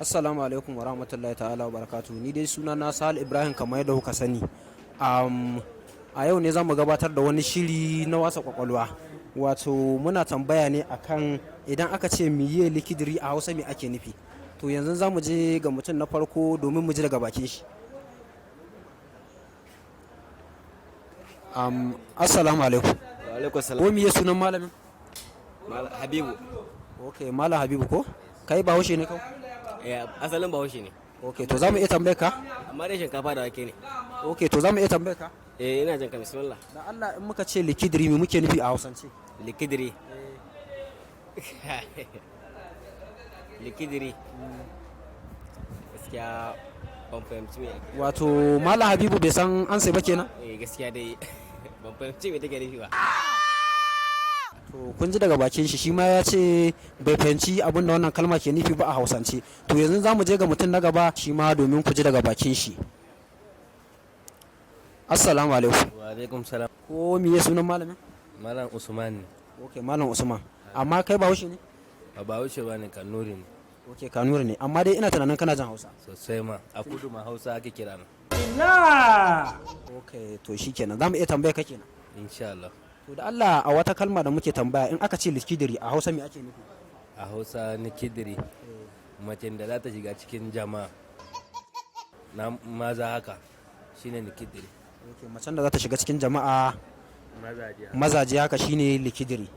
Assalamu alaikum wa rahmatullahi ta'ala wa barakatuhu. Ni dai suna na Sahal Ibrahim, kamar yadda kuka sani. A yau ne za mu gabatar da wani shiri na wasa kwakwalwa. Wato muna tambaya ne akan idan aka ce miye likidiri a Hausa, me ake nufi? To yanzu za mu je ga mutum na farko domin mu ji daga bakin shi. Assalamu alaikum. Wa alaikum salam. Ko miye sunan malamin? Habibu. Ok, Malam Habibu ko? Kai Bahaushe ne kau? Eh, asalin Bahaushe ne. Ok, to za mu iya tambayar ka? Amma dai shinkafa da wake ne. Ok, to za mu iya tambayar ka? Eh, ina jin ka, bismillah. Da Allah, in muka ce likidiri, me muke nufi a Hausance? Likidiri. Likidiri. Gaskiya ban fahimci me ake. Wato Malam Habibu bai san an sai ba kenan? Eh, gaskiya dai ban fahimci me take nufi ba. To kun ji daga bakin shi, shi ma ya ce bai fahimci abin da wannan kalma ke nufi ba a Hausance. To yanzu za mu je ga mutum na gaba shi ma domin ku ji daga bakin shi. Assalamu alaikum. Wa alaikum salam. Ko miye sunan malamin? Malam Usman ne. Ok, Malam Usman. Amma kai Bahaushe ne? Ba Bahaushe ba ne, Kanuri ne. Ok, Kanuri ne. Amma dai ina tunanin kana jin Hausa. Sosai ma. A kudu ma Hausa ake kira na. Ok, to shikenan. Za mu iya tambaya ka kenan. Insha Allah. To da Allah, a wata kalma da muke tambaya, in aka ce likidiri a Hausa, me ake nufi? A Hausa nikidiri. Macen da za ta shiga cikin jama'a. Na maza haka shine nikidiri. Ok, macen da za ta shiga cikin jama'a Mazaje. Mazaje haka shine likidiri.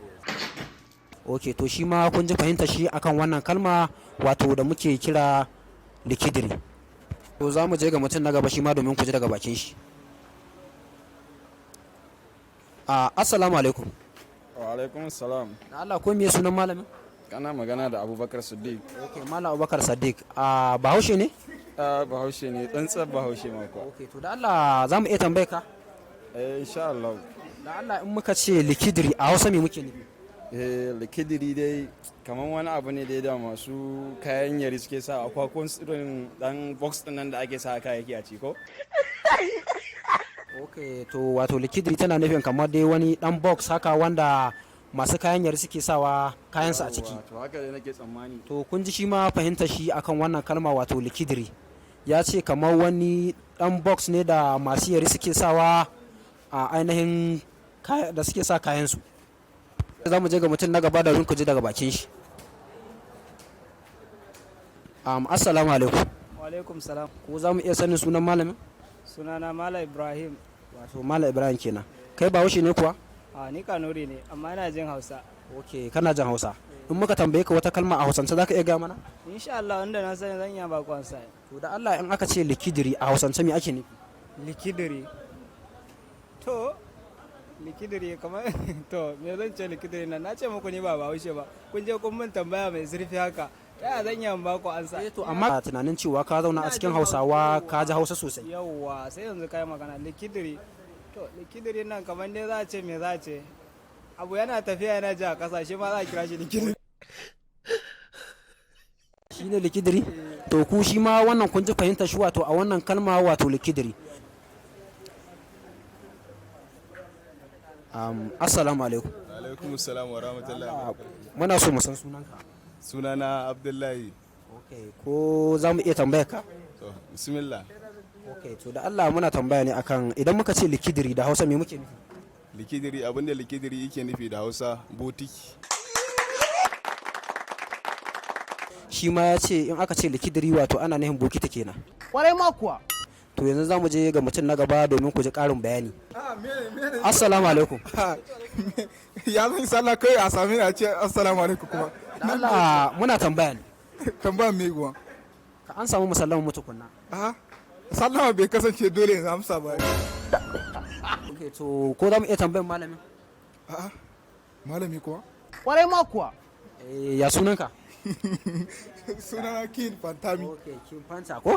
Ok, to shi ma kun ji fahimta shi akan wannan kalma wato da muke kira likidiri. To za mu je ga mutum na gaba shi ma domin ku ji daga bakin shi. Assalamu alaikum. Wa alaikum salam. Da Allah, ko me sunan malamin? Kana magana da Abubakar Siddiq. Ok, Malam Abubakar Sadiq. A Bahaushe ne? Ah, Bahaushe ne, tsantsar Bahaushe ma kuwa. Ok, to da Allah za mu iya tambaye ka? Eh, insha Allah. Da Allah, in muka ce likidiri a Hausa, me muke nufi? Eh, likidiri dai kamar wani abu ne dai da masu kayan yari suke sa, akwakun irin dan box din nan da ake sa kayayyaki a ciki ko? Ok, to wato likidiri tana nufin kamar dai wani dan box haka wanda masu kayan yari suke sawa kayansu a ciki. Yawwa, to haka dai nake tsammani. To kun ji shi ma fahimta shi akan wannan kalma, wato likidiri. Ya ce kamar wani dan box ne da masu yari suke sawa a ainihin da suke sa kayansu. Za mu je ga mutum na gaba da ku ji daga bakin shi. Assalamu alaikum. Wa alaikum salam. Ko za mu iya sanin sunan malamin? Sunana Mala Ibrahim. Wato Malam Ibrahim kenan. Kai Bahaushe ne kuwa? A ni Kanuri ne, amma ina jin Hausa. Ok, kana jin Hausa. In muka tambaye ka wata kalma a Hausance, za ka iya gaya mana? Insha Allah, wanda na sani zan iya baku ansa. To da Allah, in aka ce likidiri a Hausance, me ake nufi? Likidiri. To, likidiri kamar, to me zan ce likidiri nan? Na ce muku ni ba Bahaushe ba. Kun je kun min tambaya mai zurfi haka. Ta yaya zan iya baku ansa? Eh, to amma tunanin cewa ka zauna a cikin Hausawa, ka ji Hausa sosai. Yawwa, sai yanzu kai magana likidiri. To, likidiri nan kamar dai za a ce, me za a ce? Abu yana tafiya yana ji a ƙasa, shi ma za a kira shi likidiri. Shine likidiri? To ku shi ma wannan kun ji fahimta shi wato a wannan kalma, wato likidiri. Assalamu alaikum. Alaikum salam wa rahmatullahi wa barakatuh. Muna so mu san sunanka. Sunana Abdullahi. Ok, ko za mu iya tambaya ka? To, bismillah. Ok, to da Allah muna tambaya ne akan idan muka ce likidiri da Hausa, me muke nufi? Likidiri, abinda likidiri yake nufi da Hausa, botiki. Shi ma ya ce in aka ce likidiri, wato ana nufin bokiti kenan. Kwarai ma kuwa. To yanzu za mu je ga mutum na gaba domin ku ji ƙarin bayani. Assalamu alaikum. Ya zan sallah kai a sami a ce assalamu alaikum kuma. Da Allah muna tambaya ne. Tambaya me kuwa? Ka an samu musallama mu tukunna. A sallama bai kasance dole yanzu amsa ba. Ok, to ko za mu iya tambayan malamin? A'a, malami kuwa? Kwarai ma kuwa. Eh, ya sunanka? Sunana Kin Fantami. Ok, kin fanta ko?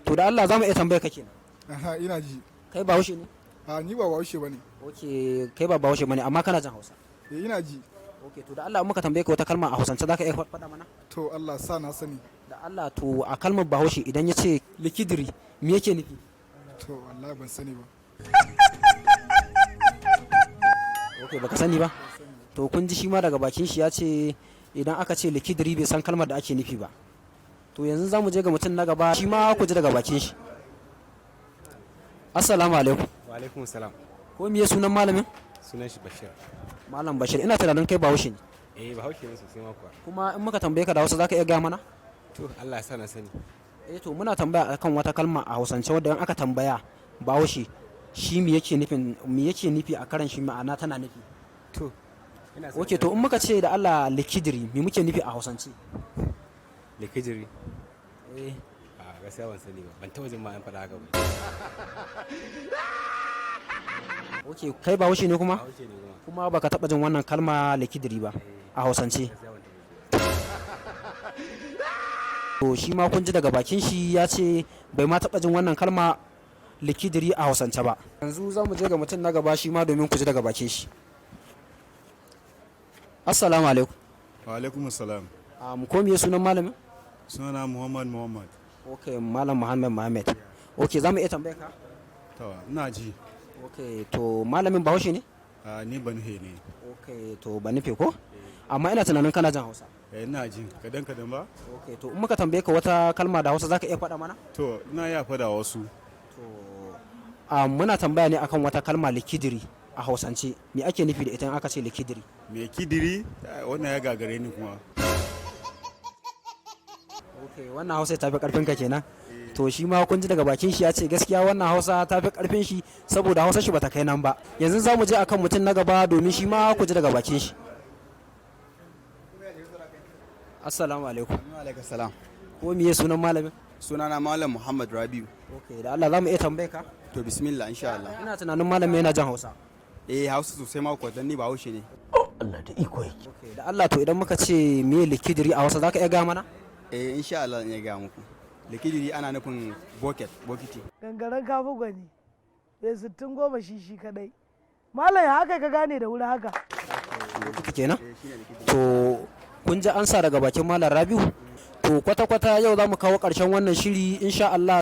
To da Allah za mu iya tambaya ka kenan. Aha, ina ji. Kai Bahaushe ne? A ni ba Bahaushe bane. Ok, kai ba Bahaushe bane, amma kana jin Hausa. Eh, ina ji. Ok, to da Allah in muka tambaye ka wata kalma a Hausance, za ka iya faɗa mana? To Allah sa na sani. Da Allah, to a kalmar Bahaushe, idan ya ce likidiri, me yake nufi? To wallahi ban sani ba. Ok, baka sani ba? To kun ji shi ma daga bakin shi, ya ce idan aka ce likidiri bai san kalmar da ake nufi ba. To yanzu za mu je ga mutum na gaba, shi ma ku ji daga bakin shi. Assalamu alaikum. Wa alaikum salam. Ko miye sunan malamin? Sunan shi Bashir. Malam Bashir, ina tunanin kai Bahaushe ne. Eh, Bahaushe ne sosai ma kuwa. Kuma in muka tambaye ka da Hausa, zaka iya gaya mana? To, Allah ya sa na sani. Eh, to muna tambaya akan wata kalma a Hausance wadda in aka tambaya Bahaushe shi me yake nufin, me yake nufi a karan shi, ma'ana tana nufi. To, ina son. Okay, to in muka ce da Allah likidiri, me muke nufi a Hausance? Likijiri. Eh. A gaskiya ban sani ba. Ban taɓa jin ma an faɗa haka ba. Okay, kai Bahaushe ne kuma? Bahaushe ne kuma. Kuma baka taba jin wannan kalma likidiri ba a Hausance? Gaskiya ban taɓa ji. To shi ma kun ji daga bakin shi, ya ce bai ma taba jin wannan kalma likidiri a Hausance ba. Yanzu za mu je ga mutum na gaba shi ma domin ku ji daga bakin shi. Assalamu alaikum. Wa alaikum salam. Ko me sunan malamin? Sunana Muhammad Muhammad. Okay, Malam Muhammad Muhammad. Okay, za mu iya tambaye ka? To, ina ji. Okay, to malamin Bahaushe ne? Ah, ni Banuhe ne. Okay, to ba nufe ko? Amma ina tunanin kana jin Hausa. Eh, ina ji kadan kadan ba. Okay, to in muka tambaye ka wata kalma da Hausa, zaka iya faɗa mana? To, ina iya faɗa wasu. Muna tambaya ne akan wata kalma likidiri a Hausance. Me ake nufi da ita in aka ce likidiri? Me kidiri? Ah, wannan ya gagare ni kuma. Okay, wannan Hausa ta fi karfin ka kenan. To shi ma kun ji daga bakin shi, ya ce gaskiya wannan Hausa ta fi karfin shi saboda Hausa shi bata kai nan ba. Yanzu za mu je akan mutum na gaba domin shi ma ku ji daga bakin shi. Assalamu alaikum. Alaikum salam. Ko miye sunan malamin? Sunana Malam Muhammad Rabiu. Okay, da Allah za mu iya tambaye ka? To, bismillah, insha Allah. Ina tunanin malamin yana jan Hausa. Eh, Hausa sosai ma kuwa, dan ni Bahaushe ne. Okay, da Allah to idan muka ce miye likidiri a Hausa, zaka iya gaya mana? Eh, insha Allah in ya gaya muku. Likidiri ana nufin bucket, bokiti. Gangaren kafi gwani mai 60 10 shi shi kadai. Malam, ya haka ka gane da wuri haka? Bokiti kenan? To kun ji ansa daga bakin Malam Rabiu. To kwata-kwata yau za mu kawo ƙarshen wannan shiri insha Allah.